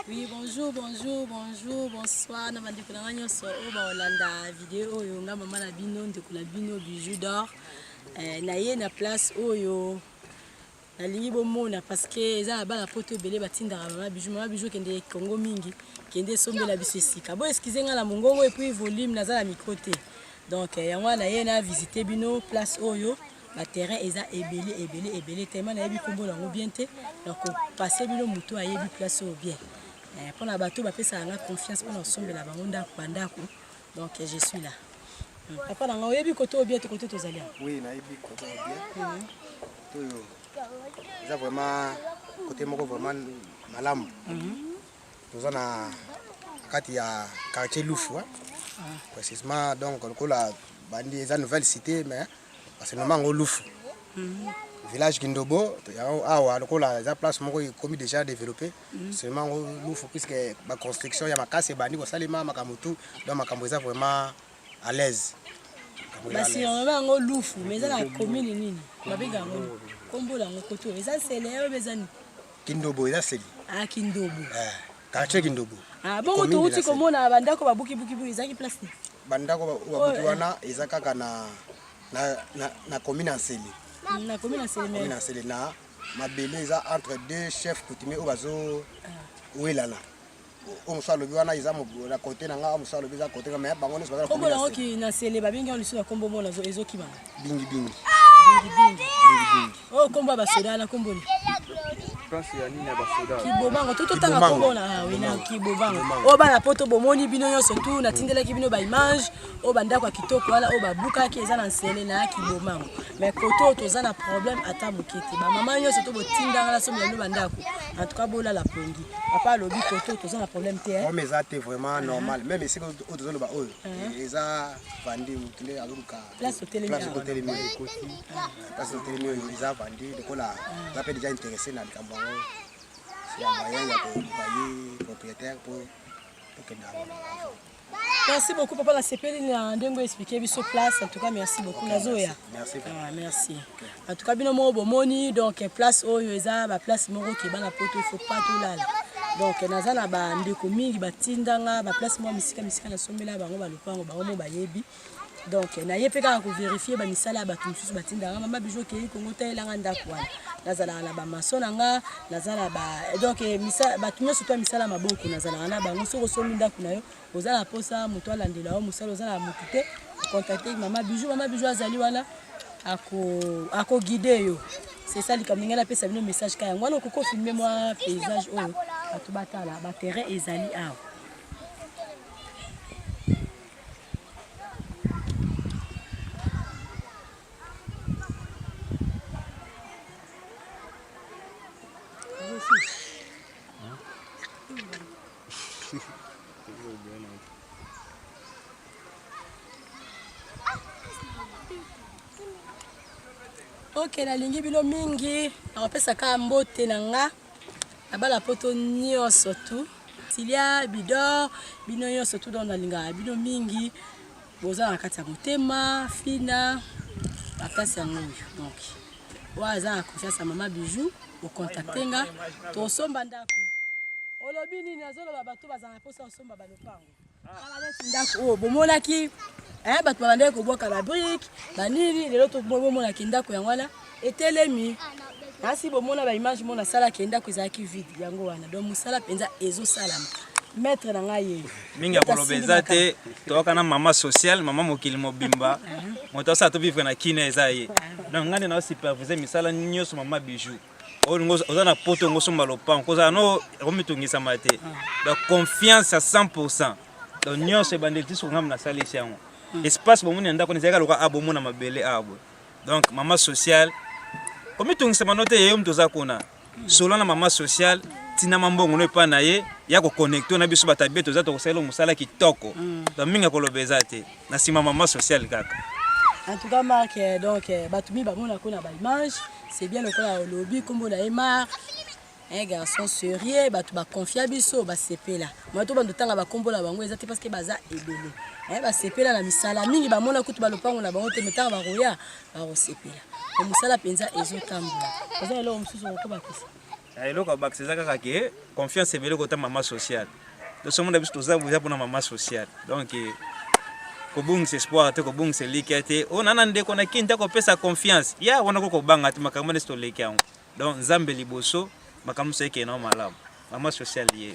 Oui, bonjour, bonjour, bonjour, bonsoir. Na bandeko na nga nyonso oyo baolanda video oyo nga mama na bino ndeko na bino bijou d'or eh, na ye na place oyo nalingi bomona parce que eza na bana poto ebele batindaka mama bijou mama bijou kende Congo mingi kende esombela biso esika bo excuse nga na mongongo et puis volume naza na micro te donc eh, yango wana ye na visite bino place oyo Ba terrain eza ebele ebele ebele tellement nayebi kombo nango bien te nako passer bino mutu ayebi place oyo bien eh, pona bato bapesaka nga confiance pona kosombela bango ndako bandako donc je suis là hmm. papa na nga oyebi kote oyo bien te kote tozali awa oui nayebi kote oyo bien hmm. oyo eza vraiment kote moko vraiment malamu hmm. toza na kati ya quartier lufu ah. précisément donc lokola bandi eza nouvelle cité mais basenoma yango lufu village kindobo yango awa lokola eza place moko ekomi déjà développé seulement yango lufu puisque baconstruction ya makasi ebandi kosalema makambo tout donc makambo eza vraiment à l'aise basurnomme yango lufu mais eza na commune nini babenga yango nkombo na yango koto eza nsele oyo eza nini kindobo eza seli ah kindobo eh, quartier kindobo ah bongo touti komona bandako babukibukibuki ezalaki place nini bandako babuki oh, eh. wana eza kaka na na, na, na commune ya nsele na commune ya nsele commune ya nsele na mabele eza entre deux chefs coutumiers oyo bazo welana oyo mosusu alobi wana eza na kote na nga oyo mosusu alobi eza kote nga mais bango nyonso baza na kombo nango ki na nsele babengi yango lisusu na kombo mona ezokima bingi bingi bingi bingi bingi bingi oyo kombo ya basoda wana kombo ni place ya nini ya basoda kibobango to totanga kombo na ah, wina kibobango oyo bana poto bomoni bino nyonso tu natindelaki bino baimage oyo bandako ya kitoko wana oyo babukaki eza na nsele na kibomango mais kote oyo toza na problème ata moke te bamama nyonso to botindanga nasombela bino bandako en tout cas bolala pongi papa alobi kote oyo toza na problème te problème eza te vraiment normal même esika oyo tozoloba oyo eza vandi motu nde azoluka place otelemi place otelemi oyo eza vandi lokola aza mpe déjà intéressé na likambo yango ya moyen ya koluka ye propriétaire mpo tokende yango. Merci beaucoup papa nasepeli na ndenge expliquer biso place en tout cas merci beaucoup nazoya merci ah, merci okay. en tout cas bino moko bomoni donc place oyo eza ba place moko ke bana poto il faut pas tolala donc naza na bandeko mingi batindanga ba place moko misika misika nasombela bango balopango bango mo bayebi donc naye mpe kaka koverifie bamisala ya bato mosusu batindaka mama bijo okei kongo tayelanga ndako wana nazalaka na bamaso na nga naza na ba donc eh, bato nyonso to ya misala maboko nazalaka na bango soki osombi ndako na yo oza na mposa moto alandela yo mosala oza na motu te contacte mama bijou mama bijou azali wana akoguide yo c'est ça likambo ndenge napesa bino message ka yango wana okoki ofilme mwa paysage oyo bato batala baterrain ezali awa ok nalingi bino mingi nakopesa kaka mbote na nga na bana poto nyonso tu Cilia, Bidor, bino nyonso tout donc nalingaka bino mingi boza na kati ya motema fina baplace yango oyo donc oyo aza na confiance ya mama bijou ocontacte nga tosomba ndako olobi nini azoloba bato bazala na mposa kosomba balopango kala neti ndako oyo bomonaki eh, bato babandaki kobwaka babrike banini lelo bomonaki ndako yango wana etelemi nasi bomona baimage mo nasalaki ndako ezalaki vide yango wana donc mosala mpenza ezosalama maître na ngai ye mingi ya koloba eza te toyoka na mama sociale mama mokili mobimba moto asala tovivre na kina eza ye donc ngai nde naosupervise misala nyonso mama bijou olingo oza na poto ongo osomba lopango kozala no omitungisama te donc confiance ya 100 donc nyonso ebandeli ti soki ngambo nasalisi yango hmm. espace bomoni na ndako ezalaki loka abomona mabele awa boye donc mama sociale komitungisama no te yeyo moto oza kuna solo na mama sociale tinama mbongo no epai na ye ya koconnecte na biso bato ya bie toza tokosalela mosala kitoko hmm. donc mingi ya koloba eza te na nsima mama sociale kaka en tout cas mark eh, donc eh, bato mingi bamonako na baimage c'est bien lokola olobi nkombo na ye mark un garçon sérieux bato baconfia biso basepela moya to bando tanga bakombo na bango eza te parce que baza ebele eh, basepela na misala mingi bamona kutu balopango na bango te me ntango bakoya bakosepela mosala mpenza ezotambola oza eloko mosusu okobakisa. Eloko ya bakisa eza kaka ke confiance ebele kota mama sociale. Tosomona biso toza boza mpona mama sociale. Donc kobungisa espoir te, kobungisa elikya te. Oyo nana ndeko na kini te akopesa confiance. Ya wana ko kobanga te makambo nesi toleki yango. Donc Nzambe liboso, makambo nyonso ekende na malamu. Mama sociale ye.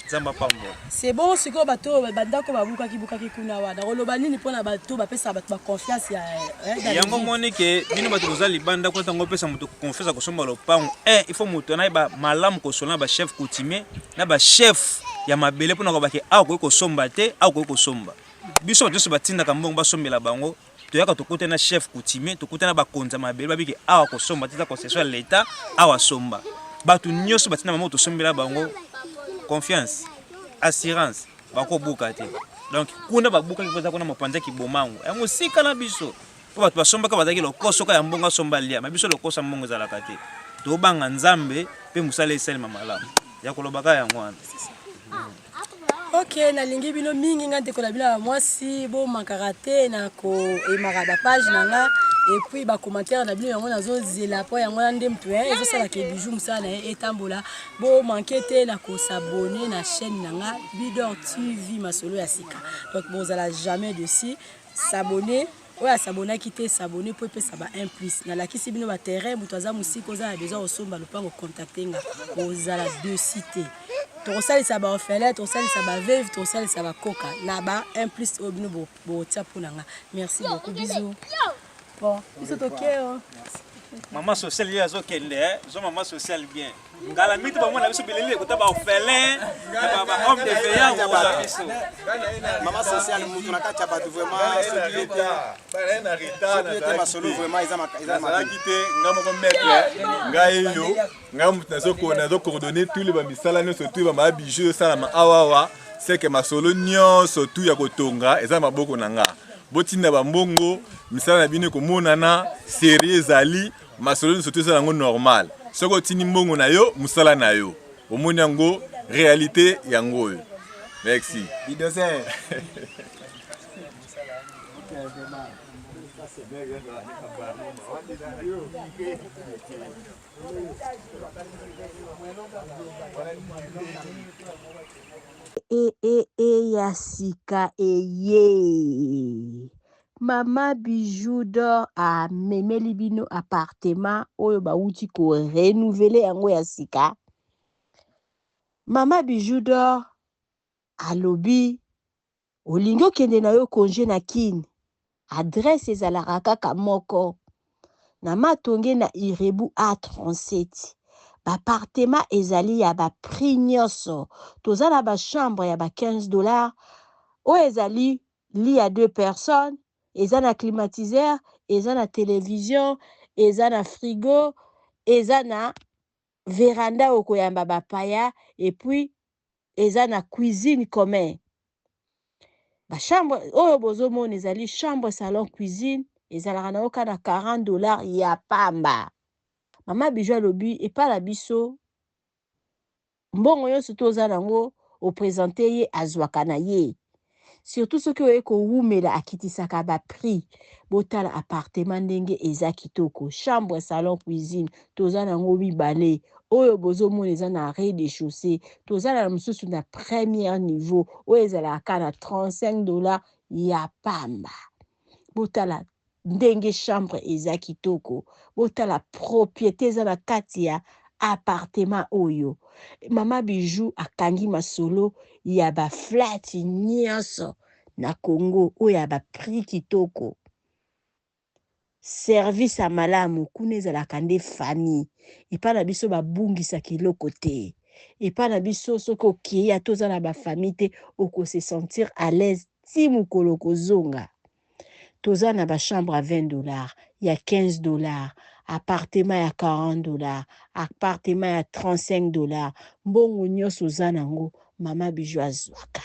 Nzambe apambola. C'est bon sikoyo bato oyo bandako babukaki bukaki kuna wana koloba nini mpona bato bapesaka bato ba confiance ya eh, yango moni ke bino bato boza libanda kuna ntango opesa moto confiance ya kosomba lopango eh, il faut moto anayeba malamu kosolola na bachef coutumier na bachef ya mabele mpona koloba ke awa okoki kosomba te, awa okoki kosomba. Biso bato nyonso batindaka mbongo basombela bango, toyaka tokutani na chef coutumier, tokutani na bakonzi ya mabele, babiki awa kosomba te, eza concession ya l'etat, awa somba. Bato nyonso batinda bango tosombela bango confiance, assurance, bakobuka te. Donc kuna babukaki mpo eza kuna mopanzi ya kibomango ya mosika na biso, mpo bato basombaka bazalaki lokoso kaka ya mbongo asomba lia, ma biso lokoso ya mbongo ezalaka te. Tobanga Nzambe mpe mosala esalema malamu ya kolobaka yango wana. Ok, nalingi bino mingi nga ndeko na bino ya mwasi, bomankaka te na koemaka ba page na nga et puis ba commentaire na bino yango nazozela mpo yango wana nde moto ezosala ke bijou mosala na ye etambola. Bomanke te na kosabone na chaîne na nga Bidor TV masolo ya sika. Donc bozala jamais dessus, s'abonner oyo asabonaki te, s'abonner mpo epesa ba 1 plus. Nalakisi bino ba terrain, moto aza mosika oza na besoin kosomba lopango, contacte nga, ozala dessus te. Tokosalisa ba orphelin, tokosalisa ba veuve, tokosalisa ba koka na ba 1 plus oyo bino botia mpo na nga. Merci beaucoup, bisous. Bon, biso tokeo. Mama sociale ye azokende, eh? Zo mama sociale bien. Kala mingi bamona biso bilili ekota ba orphelin, ba ba homme de veillard koza biso. Mama sociale mutu na kati ya bato vraiment soki ye te. Soki ye te masolo vraiment eza eza nazalaki te nga moko maître ngai yo ngai moto nazo coordonner tous les ba misala nyonso tout ba ma bijoux esalama awa awa c'est que masolo nyonso tout ya kotonga eza maboko na nga. Botinda ba mbongo misala na bino ekomonana serie ezali masolo nyonso tout eza yango normal. Soki otindi mbongo na yo mosala na yo omoni yango réalité yango oyo. Merci. Bidozer. E e e ya sika eye. Mama Bijou d'or amemeli bino appartement oyo bawuti ko renouveler yango ya sika. Mama Bijou d'or alobi olingi okende na yo congé na Kin, adresse ezalaka kaka moko na Matonge na Irebu A37. Ba appartement ezali ya ba prix nyonso. Toza na ba chambre ya ba 15 $ oyo ezali lit ya 2 personnes, eza na climatiseur, eza na télévision, eza na frigo, eza na veranda okoyamba bapaya, et puis eza na cuisine commun. Ba chambre oyo bozomona ezali chambre salon cuisine, ezalaka na yoka na 40 $ ya pamba. Mama Bijou alobi epai na biso mbongo nyonso toza nango oprésente ye azwaka na ye, surtout soki oye kowumela akitisaka ba prix. Botala appartement ndenge eza kitoko, chambre salon cuisine toza nango mibale. Oyo bozomona eza na rez-de-chaussée, toza na mosusu na premier niveau oyo ezalaka na 35 $ ya pamba. Botala ndenge chambre eza kitoko, botala propriété eza na kati ya appartement oyo. Mama Bijou akangi masolo ya ba flat nyonso na Congo oyo ya ba prix kitoko, service ya malamu. Kuna ezalaka nde famille. Epai na biso babungisaka eloko te. Epai na biso soki okei ata oza na bafamille te, okose sentir à l'aise ti mokolo kozonga. Toza na bachambre ya 20 $, ya 15 $, appartement ya 40 $, appartement ya 35 $. Mbongo nyonso oza nango, Mama Bijou azwaka.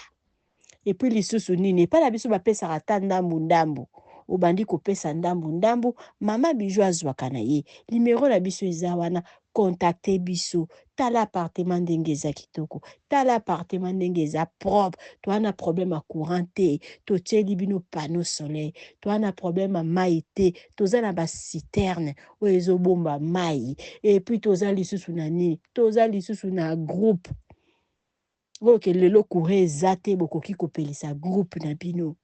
Et puis lisusu nini, epai na biso bapesaka ata ndambu ndambu, obandi kopesa ndambu ndambu, Mama Bijou azwaka na ye. Nimero na biso eza wana. Contacte biso. Tala appartement ndenge eza kitoko. Tala appartement ndenge eza propre. Toza na problème ya courant te. Totieli bino panneau soleil. Toza na problème ya mayi te. Toza na ba citerne oyo ezobomba mayi. Et puis toza lisusu na nini? Toza lisusu na groupe. Oyo ke lelo courant eza te, bokoki kopelisa groupe na bino.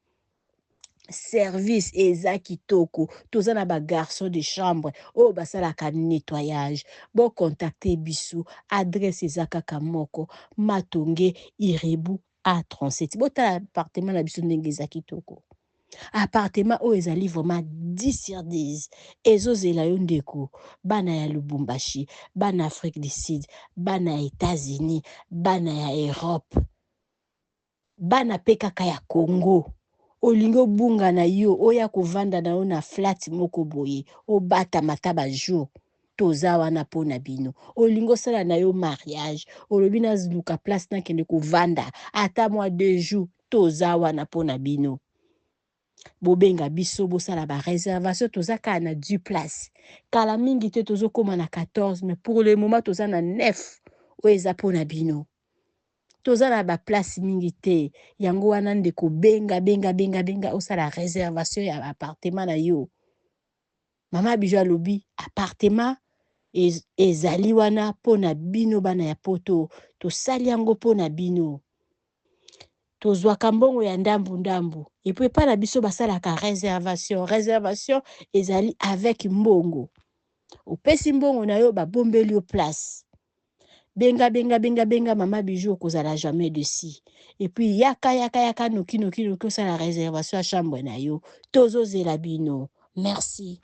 Service eza kitoko, toza na ba garçon de chambre oyo basalaka nettoyage. Bo contacter biso, adresse eza kaka moko, Matonge Irebu A37. Botala appartement na biso ndenge eza kitoko. Appartement oyo ezali vraiment 10 sur 10. Ezozela yo ndeko, bana ya Lubumbashi, bana Afrique du Sud, bana ya Etats-Unis, bana ya Europe, bana pe kaka ya Congo. Olingi obunga na yo, oya kovanda na yo na flat moko boye, obatama ata ba jour, toza wana po na bino. Olingi osala na yo mariage, olobi naluka place nakende kovanda ata mwa 2 jours, toza wana po na bino. Bobenga biso, bosala ba reservation, toza kaka na 10 place. Kala mingi te tozokoma na 14, mais pour le moment toza na 9 oyo eza po na bino. Toza na ba place mingi te, yango wana ndeko benga benga benga benga osala reservation ya appartement na yo. Mama Bijou alobi appartement ezali wana po na bino bana ya poto, tosali yango po na bino. Tozwaka mbongo ya ndambu ndambu, et puis epai na biso basalaka reservation. Reservation ezali avec mbongo. Opesi mbongo na yo, babombeli yo place. Benga benga benga benga mama Bijou, okozala jamais dessus. Et puis yaka yaka yaka noki noki noki osala réservation ya chambre na yo. Tozozela bino. Merci.